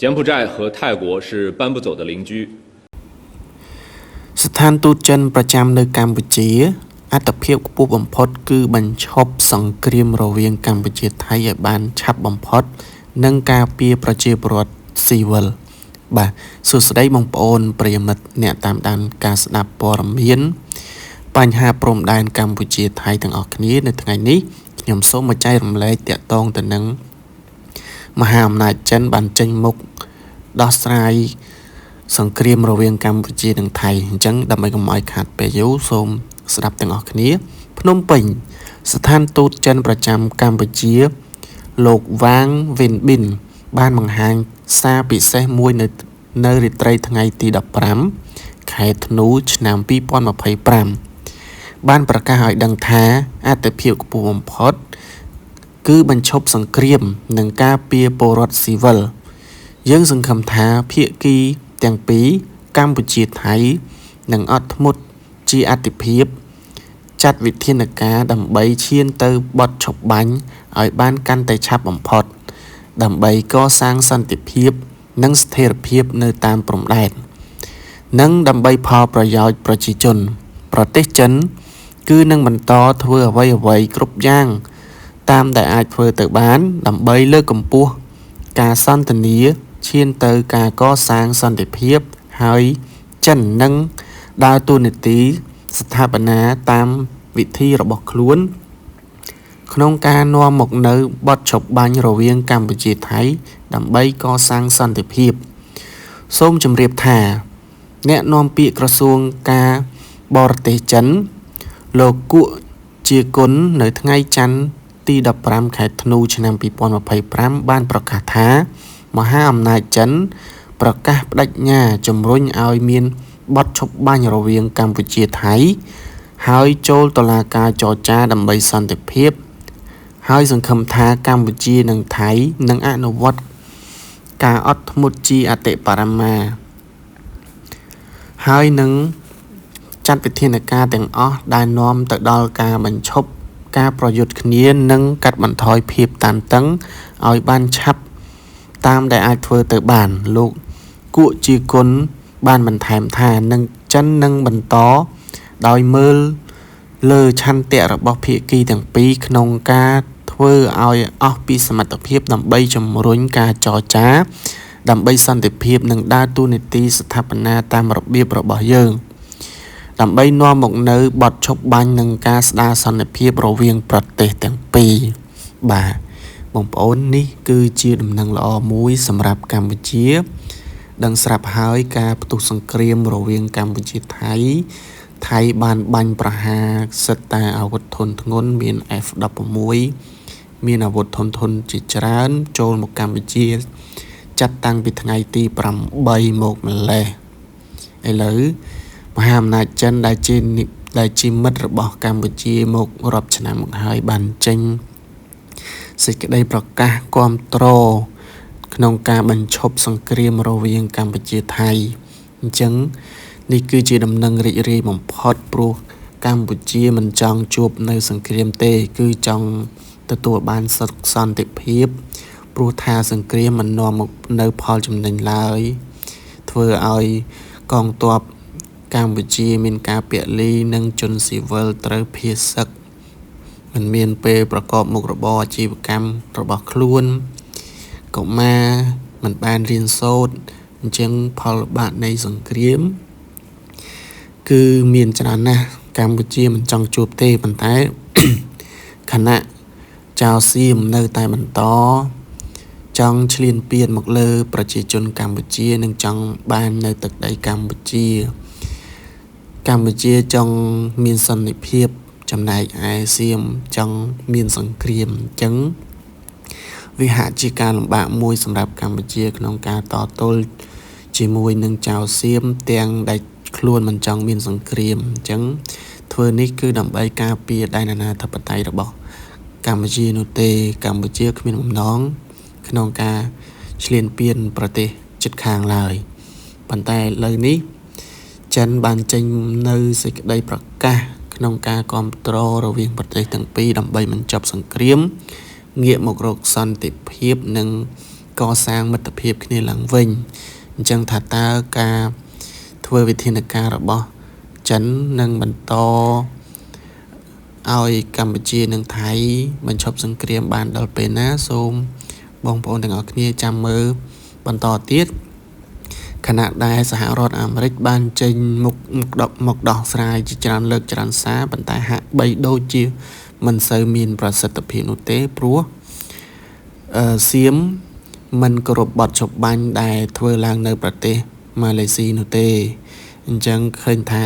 柬埔寨和泰国是搬不走的邻居。 ស្ថានទូតចិនប្រចាំនៅកម្ពុជាអាទិភាពខ្ពស់បំផុតគឺបញ្ឈប់សង្គ្រាមរវាងកម្ពុជាថៃឲ្យបានឆាប់បំផុត និងការពារប្រជាពលរដ្ឋស៊ីវិលបាទសួស្តីបងប្អូនប្រិយមិត្តអ្នកតាមដានការស្ដាប់ព័ត៌មានបញ្ហាព្រំដែនកម្ពុជាថៃទាំងអស់គ្នានៅថ្ងៃនេះខ្ញុំសូមមកចែករំលែកតាក់ទងទៅនឹងមហាអំណាចចិនបានចេញមុខដោះស្រាយសង្គ្រាមរវាងកម្ពុជានិងថៃអញ្ចឹងដើម្បីកុំឲ្យខាតពេលយូរសូមស្ដាប់ទាំងអស់គ្នាភ្នំពេញស្ថានទូតចិនប្រចាំកម្ពុជាលោកវ៉ាងវិនប៊ិនបានបង្ហាញសារពិសេសមួយនៅរាត្រីថ្ងៃទី15ខែធ្នូឆ្នាំ2025បានប្រកាសឲ្យដឹងថាអាទិភាពខ្ពស់បំផុតគឺបញ្ឈប់សង្គ្រាមនិងការពារពលរដ្ឋស៊ីវិលយើងសង្ឃឹមថាភាគីទាំងពីរកម្ពុជាថៃនឹងអត់ធ្មត់ជាអាទិភាពចាត់វិធានការដើម្បីឈានទៅបទឈប់បាញ់ឲ្យបានកាន់តែឆាប់បំផុតដើម្បីកសាងសន្តិភាពនិងស្ថិរភាពនៅតាមព្រំដែននិងដើម្បីផលប្រយោជន៍ប្រជាជនប្រទេសចិនគឺនឹងបន្តធ្វើអ្វីៗគ្រប់យ៉ាងតាមដែលអាចធ្វើទៅបានដើម្បីលើកកម្ពស់ការសន្ទនាឈានទៅការកសាងសន្តិភាពហើយចិននឹងដើរតួនាទីស្ថាបនាតាមវិធីរបស់ខ្លួនក្នុងការនាំមកនៅបទឈប់បាញ់រវាងកម្ពុជាថៃដើម្បីកសាងសន្តិភាពសូមជម្រាបថាអ្នកនាំពាក្យក្រសួងការបរទេសចិនលោកគួជាគុណនៅថ្ងៃច័ន្ទទី15ខែធ្នូឆ្នាំ2025បានប្រកាសថាមហាអំណាចចិនប្រកាសបដិញ្ញាជំរុញឲ្យមានបទឈប់បាញ់រវាងកម្ពុជាថៃហើយចូលតុលាការចរចាដើម្បីសន្តិភាពហើយសង្ឃឹមថាកម្ពុជានិងថៃនឹងអនុវត្តការអត់ធ្មត់ជាអតិបរមាហើយនឹងចាត់វិធានការទាំងអស់ដែលនាំទៅដល់ការបញ្ឈប់ការប្រយុទ្ធគ្នានិងកាត់បន្ថយភាពតានតឹងឲ្យបានឆាប់តាមដែលអាចធ្វើទៅបានលោកគួជាគុណបានបន្ថែមថានឹងចិននឹងបន្តដោយមើលលើឆន្ទៈរបស់ភាគីទាំងពីរក្នុងការធ្វើឲ្យអស់ពីសមត្ថភាពដើម្បីជំរុញការចរចាដើម្បីសន្តិភាពនិងដើរតួនាទីស្ថាបនាតាមរបៀបរបស់យើងដើម្បីនាំមកនៅបទឈប់បាញ់និងការស្ដារសន្តិភាពរវាងប្រទេសទាំងពីរបាទបងប្អូននេះគឺជាដំណឹងល្អមួយសម្រាប់កម្ពុជាដឹងស្រាប់ហើយការផ្ទុះសង្គ្រាមរវាងកម្ពុជាថៃថៃបានបាញ់ប្រហារសិតតែអាវុធធន់ធ្ងន់មាន F16 មានអាវុធធន់ធន់ជាច្រើនចូលមកកម្ពុជាចាប់តាំងពីថ្ងៃទី8មកម្លេះឥឡូវមហាអំណាចចិនដែលជាមិត្តរបស់កម្ពុជាមករាប់ឆ្នាំមកហើយបានចេញសេចក្តីប្រកាសគាំទ្រក្នុងការបញ្ឈប់សង្គ្រាមរវាងកម្ពុជាថៃអញ្ចឹងនេះគឺជាដំណឹងរីករាយបំផុតព្រោះកម្ពុជាមិនចង់ជួបនៅសង្គ្រាមទេគឺចង់ទទួលបានសុខសន្តិភាពព្រោះថាសង្គ្រាមមិននាំមកនៅផលចំណេញឡើយធ្វើឲ្យកងទ័ពកម្ពុជាមានការពលីនិងជនស៊ីវិលត្រូវភៀសសឹកមិនមានពេលប្រកបមុខរបរអាជីវកម្មរបស់ខ្លួនកុមារមិនបានរៀនសូត្រអញ្ចឹងផលវិបាកនៃសង្គ្រាមគឺមានច្រើនណាស់កម្ពុជាមិនចង់ជួបទេប៉ុន្តែខណៈចៅសៀមនៅតែបន្តចង់ឈ្លានពានមកលើប្រជាជនកម្ពុជានិងចង់បាននៅទឹកដីកម្ពុជាកម្ពុជាចង់មានសន្តិភាពចំណែកឯសៀមចង់មានសង្គ្រាមអញ្ចឹងវាហាក់ជាការលំបាកមួយសម្រាប់កម្ពុជាក្នុងការតទល់ជាមួយនឹងចៅសៀមទាំងដែលខ្លួនមិនចង់មានសង្គ្រាមអញ្ចឹងធ្វើនេះគឺដើម្បីការពារដែនអាណាធិបតេយ្យរបស់កម្ពុជានោះទេកម្ពុជាគ្មានបំណងក្នុងការឈ្លានពានប្រទេសជិតខាងឡើយប៉ុន្តែឥឡូវនេះចិនបានចេញនៅសេចក្តីប្រកាសក្នុងការគាំទ្ររវាងប្រទេសទាំងពីរដើម្បីបញ្ចប់សង្គ្រាមងាកមករកសន្តិភាពនិងក កសាងមិត្តភាពគ្នាឡើងវិញអញ្ចឹងថាតើការធ្វើវិធានការរបស់ចិននឹងបន្តឲ្យកម្ពុជានិងថៃបញ្ឈប់សង្គ្រាមបានដល់ពេលណាសូមបងប្អូនទាំងអស់គ្នាចាំមើលបន្តទៀតខណៈដែលសហរដ្ឋអាមេរិកបានចេញមុខមកដោះស្រាយជាច្រើនលើកច្រើនសារប៉ុន្តែហាក់បីដូចជាមិនសូវមានប្រសិទ្ធភាពនោះទេព្រោះសៀមមិនគោរពបទច្បាប់បាញ់ដែលធ្វើឡើងនៅប្រទេសម៉ាឡេស៊ីនោះទេអញ្ចឹងឃើញថា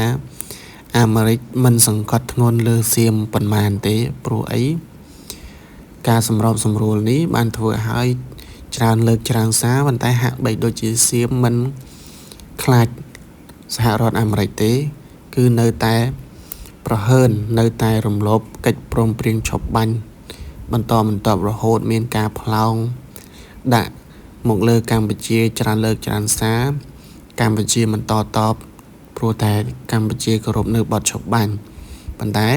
អាមេរិកមិនសង្កត់ធ្ងន់លើសៀមប៉ុន្មានទេព្រោះអីការសម្របសម្រួលនេះបានធ្វើឲ្យច្រើនលើកច្រើនសារប៉ុន្តែហាក់បីដូចជាសៀមមិនខ្លាចសហរដ្ឋអាមេរិកទេគឺនៅតែប្រហើននៅតែរំលោភកិច្ចព្រមព្រៀងឈប់បាញ់បន្តបន្ទាប់រហូតមានការផ្លោងដាក់មកលើកម្ពុជាច្រើនលើកច្រើនសារកម្ពុជាមិនតតបព្រោះតែកម្ពុជាគោរពនៅបទឈប់បាញ់ប៉ុន្តែ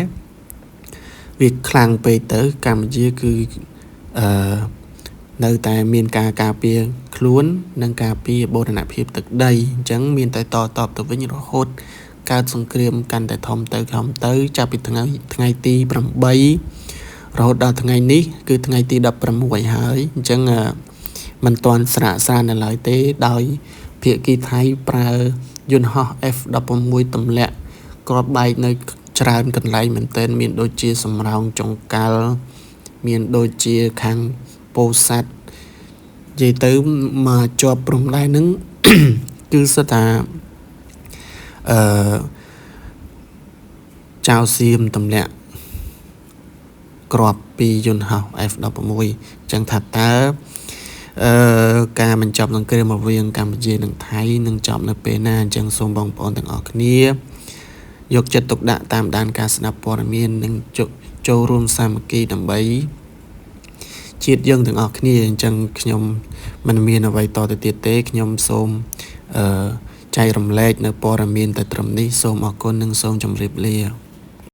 វាខ្លាំងពេកទៅកម្ពុជាគឺនៅតែមានការការពារខ្លួននិងការពារបូរណភាពទឹកដីអញ្ចឹងមានតែតតបទៅវិញរហូតកើតសង្គ្រាមកាន់តែធំទៅធំទៅចាប់ពីថ្ងៃទី8រហូតដល់ថ្ងៃនេះគឺថ្ងៃទី16ហើយអញ្ចឹងមិនទាន់ស្រាកស្រាននៅឡើយទេដោយភាគីថៃប្រើយន្តហោះ F16 ទម្លាក់គ្រាប់បែកនៅច្រើនកន្លែងមែនទែនមានដូចជាសំរោងចុងកាល់មានដូចជាខាងពោធិ៍សាត់និយាយទៅមកជាប់ព្រំដែនហ្នឹងគឺសិតថាចៅសៀមទម្លាក់គ្រាប់ពីយន្តហោះ F16 អញ្ចឹងថាតើការបញ្ចប់សង្គ្រាមរវាងកម្ពុជានិងថៃនឹងចប់នៅពេលណាអញ្ចឹងសូមបងប្អូនទាំងអស់គ្នាយកចិត្តទុកដាក់តាមដានការស្ដាប់ព័ត៌មាននិងចូលរួមសាមគ្គីដើម្បីជាតិយើងទាំងអស់គ្នាអញ្ចឹងខ្ញុំមិនមានអ្វីតទៅទៀតទេខ្ញុំសូមចែករំលែកនៅព័ត៌មានតែត្រឹមនេះសូមអរគុណនិងសូមជម្រាបលា។